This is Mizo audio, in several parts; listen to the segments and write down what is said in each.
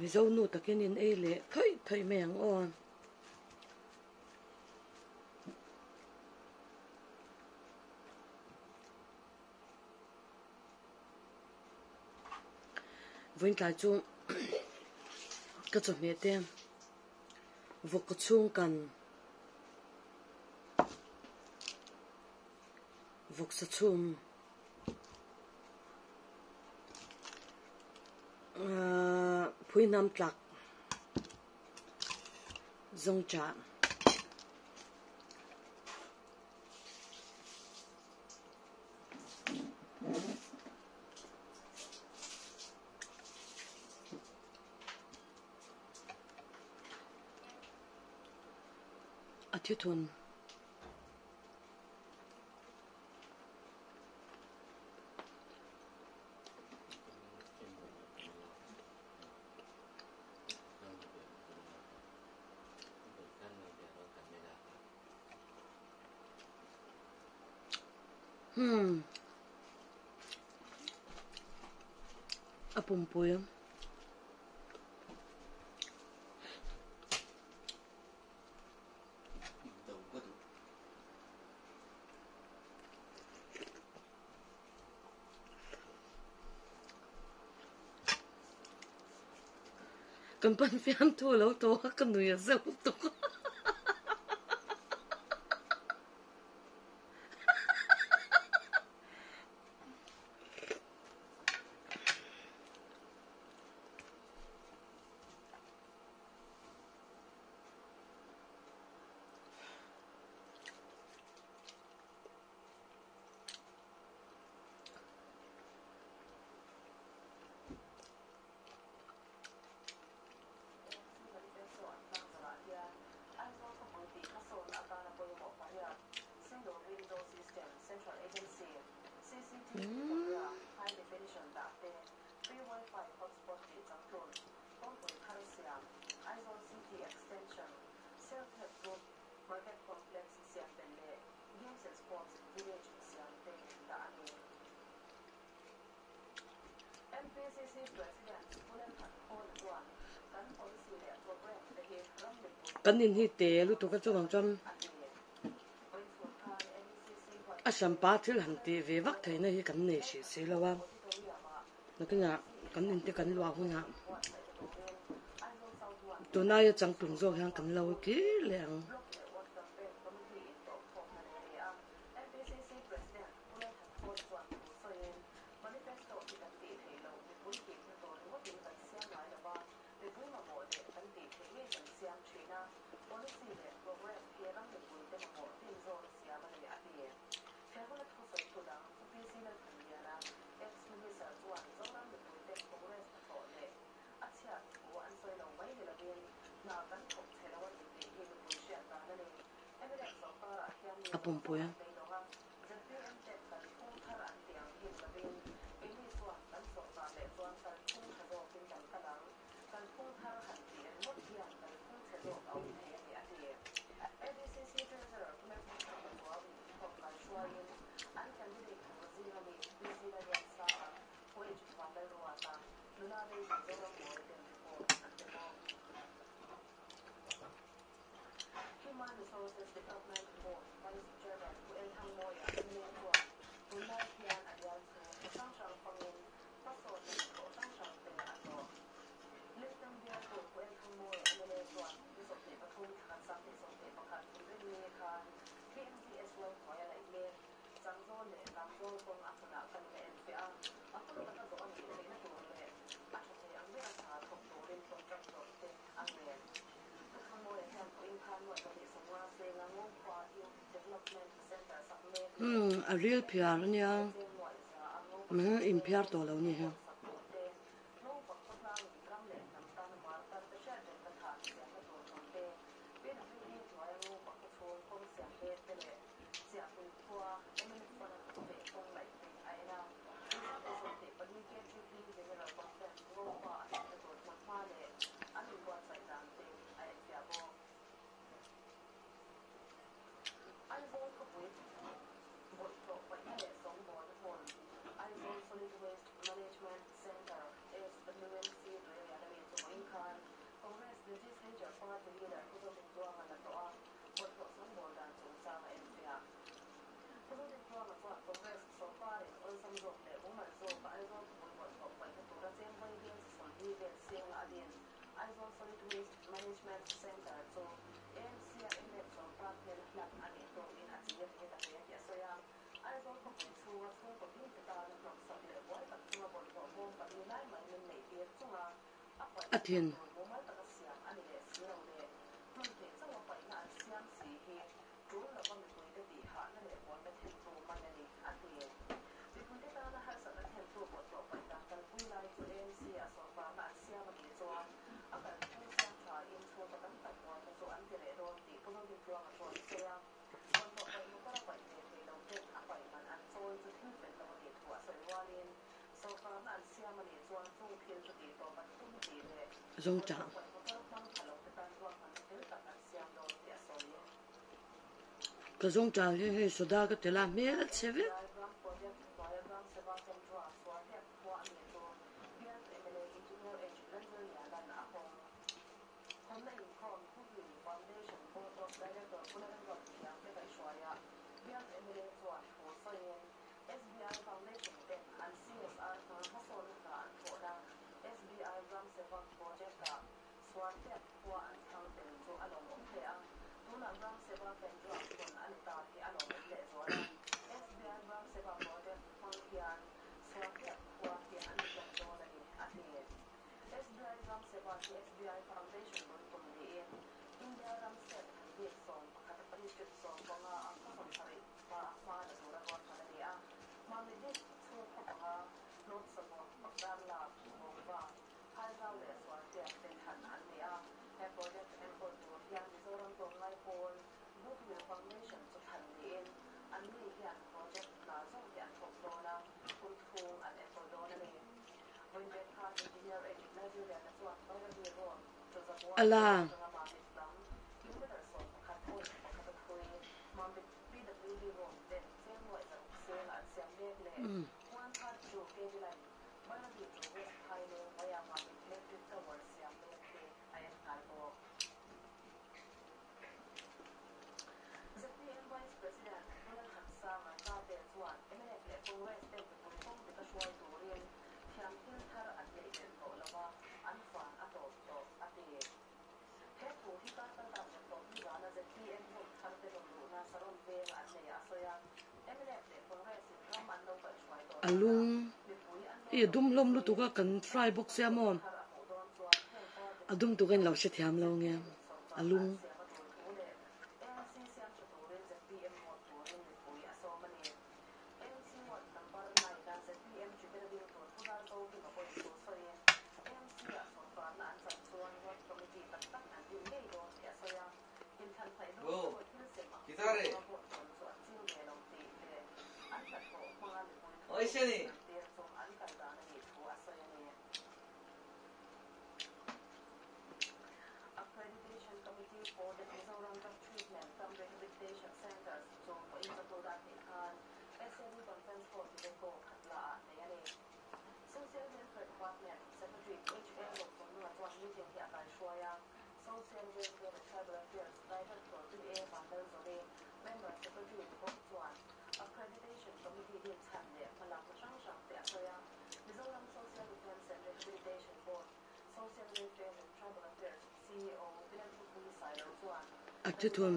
Mizo nu takin in ei leh thawih thawih mai ang aw. Vawiintlai chu ka chawhmeh te vawk ka chhung kan vawksa chhum ahh phui hnam tlak zawng chah. A thithun. Hmm. A pumpui. Kan pan fiamthu lo tawh a ka nui a zeuh tuk a. Kan in hi te lutuk a chuvang chuan a hranpa thil han tih ve vak theihna hi kan nei hrih si lo a nakinah kan in te kan luah hunah tunlaia changtlung zawk hian kan lo kir leh ang. A pumpui a. Umm a ril phiar ania umm inphiar tawh lo ni hi. A thin. Zawngṭah. Ka zawngṭah hi hei soda ka tel a hmel chhe vek. A la. A lung i a dum hlawm lutuk a kan fry bawk sia maw a dum tuk a in lo hrethiam lo nge a lung. A thithun.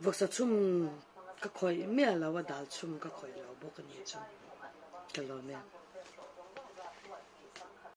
Vawksa chhum ka khawih miah lo a, dal chhum ka khawih lo bawk a nih chu ka lawm e.